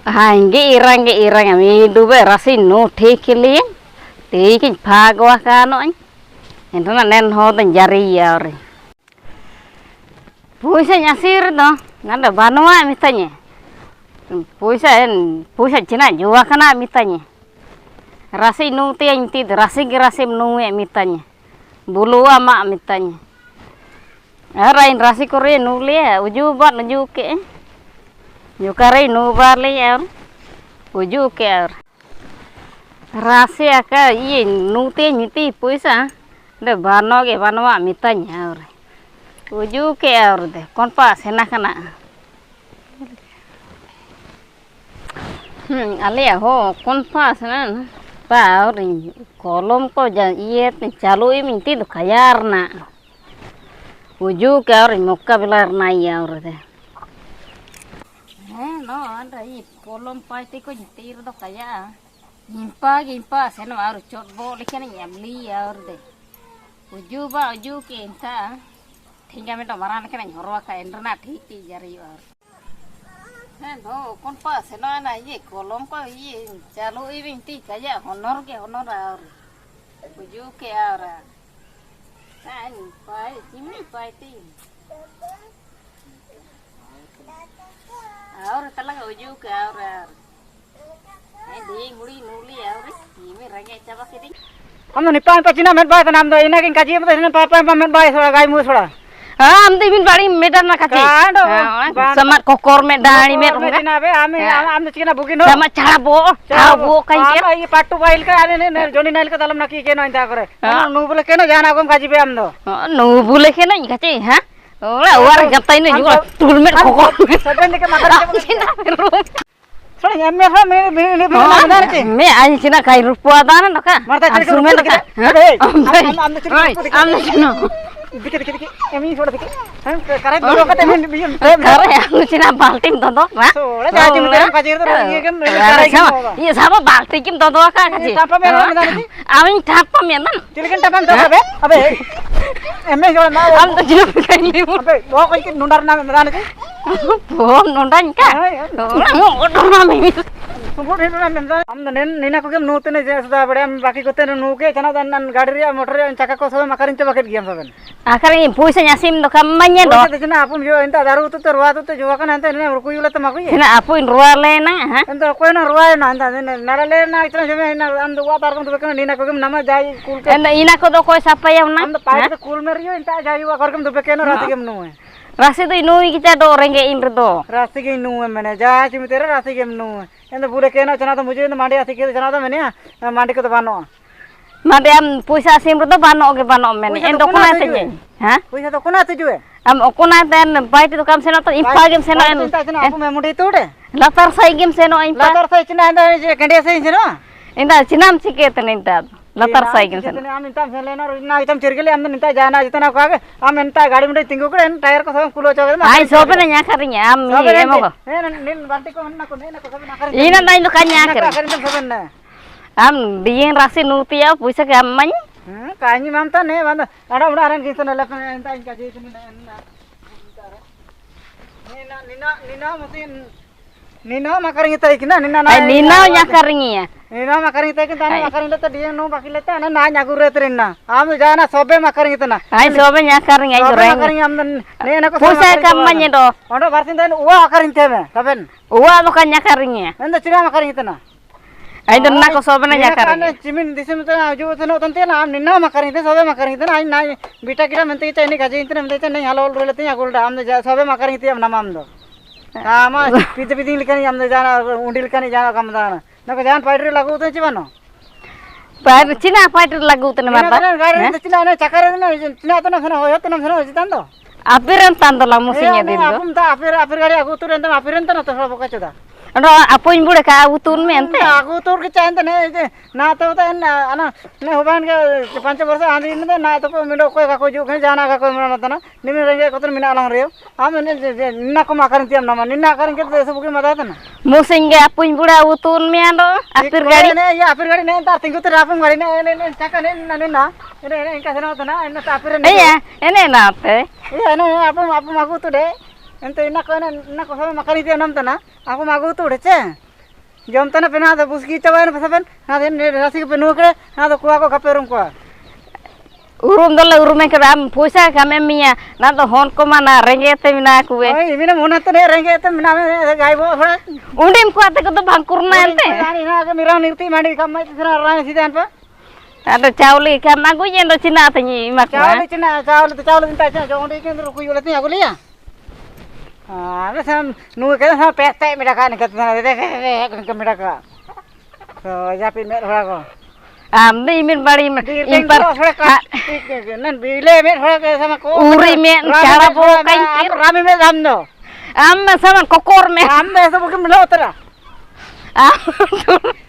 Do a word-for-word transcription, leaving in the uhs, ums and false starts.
Ai, nge irang, nge irang, ami duwe rasi nu thik lin. Thik in pagwa kano in. Endo na nen ho den jari ya ore. Puisa nyasir do, nanda banua mitanya. Puisa en, puisa china jua kana mitanya. Rasi nu tia inti, rasi gi rasi nu mitanya. Bulu ama mitanya. Ara in rasi kore nu le, uju bat uju ke. Yukare nu bale ar. Uju ke ar. Rasi aka iye nu te nyiti puisa. De bano ke bano wa mitanya ar. Uju ke ar de. Kon pa sena kana. Hmm, ale ho, kon pa sena. Pa ar kolom ko ja iye te chalu i minti du kayar na. Uju ke aur mokka bilar nai aur de. Eh, no, anda i kolom paite ko ntir do kaya. Impa, impa, seno aur chot bo lekena nyamli aur de. Uju ba, uju ke inta. Thinga me do maran lekena nyorwa ka endrna thiti jari aur. Hendo, kon pa seno ana iye kolom ko iye chalu i binti kaya honor ke honor aur. Uju ke aur. Tani pai, chimi pai ti. Aur talaga uju ke aur. Amdo nipa nipa china met bai tanam do ina kin kaji amdo ina pa pa pa met bai sora gai mu sora. Ah, amdo ibin bari medan na kaji. Kando. Samat kokor met dani met. China be ami amdo china bugin ho. Samat chara bo, chara bo kai ke. Ama i patu bail ka ane ne joni nail ka dalam naki ke no inta kore. Nu bule keno jana gom kaji be amdo. Nu bule keno kaji, ha? Ora war gatai ne juga tul met kokor. Saben deke makan. China be rum. Sori, emme sori, me, me, me, me, me, me, me, aja china kai rupu ada na ka. Marta china rupu ada ka. Hah? Oi, amna china. Dikhe, dikhe, dikhe. Emi, sora dikhe. Hah, ka-, karai dodo kata, emi, emi, emi. Karai, anu china balti em dodo, ha? Sora, jaji mutera kajir tu, iye kan, karai sama, iye sama balti em dodo ka kaji. Tapa mena, mena ni. Ami tapa mena. Chilikin tapa mena, abe, abe. Emi, sora na. Am tu jilu kain libu. Abe, wo koi ki nundar na mena ni. Bom nonton ka? Ai, ai. Orang mau kotor mami. Sumpur ini orang minta. Am nen, nina ko gem nute ne jesa da bade am baki kote ne nuke chana dan nan gari ria motor ria chaka ko sobe makarin te baket giam soben. Akarin puisa nya sim do kam manye do. Puisa de china apun jo enta daru tu te rua tu te jo akan enta ne ruku yula te maku ye. China apun rua le na, ha? Enta ko na rua na enta ne nara le na itna jo me na am do wa tar ko do bekena nina ko gem nama jai kul ke. Enta ina ko do koi sapa ya na? Am do pai ko kul mer yo enta jai wa kor gem do bekena rati gem nu. Rasi do inui kita do rengge inre do. Rasi ge inui mene, ja, chimi tere rasi ge inui. Endo bule kena chana do mujhe endo mandi asi ke chana do mene, mandi ke do bano. Mandi am puisa sim do bano ge bano mene. Endo kona te jue. Ha? Puisa do kona te jue. Am okona ten baiti do kam seno to impa gem seno en. Inta chana apu me mudi tude. Latar sai gem seno impa. Latar sai china endo je kende sai seno. Inta chinam chike ten inta. Latar sai gin sen. Am inta am sen lena ro, na itam chirgele am inta jana jitana kage, am inta gari mende tingu kure, en tyre ko sob kulo choge. Ai sobe na nya karinge, am iye mo ko. Eh, nin, nin, banti ko, na ko, na ko, sobe na karinge. Ina na indo kanya karinge. Karinge sobe na. Am diyen rasi nutia, puisa ke am mani. Hmm, kanyi mam ta ne, banda. Ada, udah, aran gin sen lepen, inta inka je sen na. Nina, nina, nina, musin. Nina makaring ita ikina, nina na. Ai, nina nya karing iya. Nina makaring ita ikina, tani makaring leta dia nu baki leta, na, na nya gure trinna. Am jana sobe makaring ita na. Ai, sobe nya karing ai gure. Makaring am ne na ko. Puisa kam manye do. Ondo barsin dan uwa makaring teme, saben. Uwa bukan nya karing iya. Enda chira makaring ita na. Ai, dan na ko sobe na nya karing. Chimin disim ta ju tano tante na, am nina makaring te sobe makaring te na, ai na bita kira mente ita ini gaji inte na mente ita na halo rule te nya gulda, am sobe makaring te am namam do. Ama piti piti likani amde jana undi likani jana kam dana. Nako jan paitri lagu tu chibano. Paitri china paitri lagu tu nama. China gari china na chakare na china tu na sana hoyo tu na sana hoyo tando. Apiran tando la musinya din do. Apum ta apir apir gari aku tu renta apiran tando tu sabo kachuda. Ando apuñ bure ka agu tun mente. Agu tun ke chan tane, na to ta na, ana, ne hoban ke pancha borsa andi ne na to ko mindo ko ka ko ju ke jana ka ko mena tana. Nimi renge kotor mina lang reo. Am ne, ne, ne, ninna ko makarin tiam nama, ninna karin ke tu esu buki mada tana. Musinge apuñ bure agu tun me ando, apir gari. Ne, ya apir gari ne, tar tinggu tu rapung gari ne, ne, ne, chaka ne, na, ne, na. Ene, ene, inka sena tana, ene, ta apir ne. Iya, ene na te. Iya, ene, ene, apu, apu magu tu de. Ente, ina ko, ene, ina ko, sama makani te nam tana. Apu magu tu de, che. Jom tana pe na, da buski chaba, ene, pasapen. Na, den, ne, rasi ke penu kere, na, da kua ko kape rum kua. Urum dola, urum ke ram, poisa kame mia. Na, da hon ko mana, renge te mina kue. Oi, mina mona te ne, renge te mina, me, gai bo, hora. Undim kua te ko to bangkur na ente. Ani, na, ke mira nirti mandi, kamai te sena, rani si dan pa. Ado chauli kan aku yendo China tanyi makma. Chauli China, chauli, chauli tinta China, chauli kan ruku yula tinya aku liya. Ah, ame sam nu kan sam peste mira kan kan kan mira ka. So, ya pi mer hora ko. Am di min bari min. Impar. Nan bile mer hora ko sama ko. Uri men cara bo kan kir. Rami mer ram no. Am sama kokor men. Am sama bukan mila utara. Am.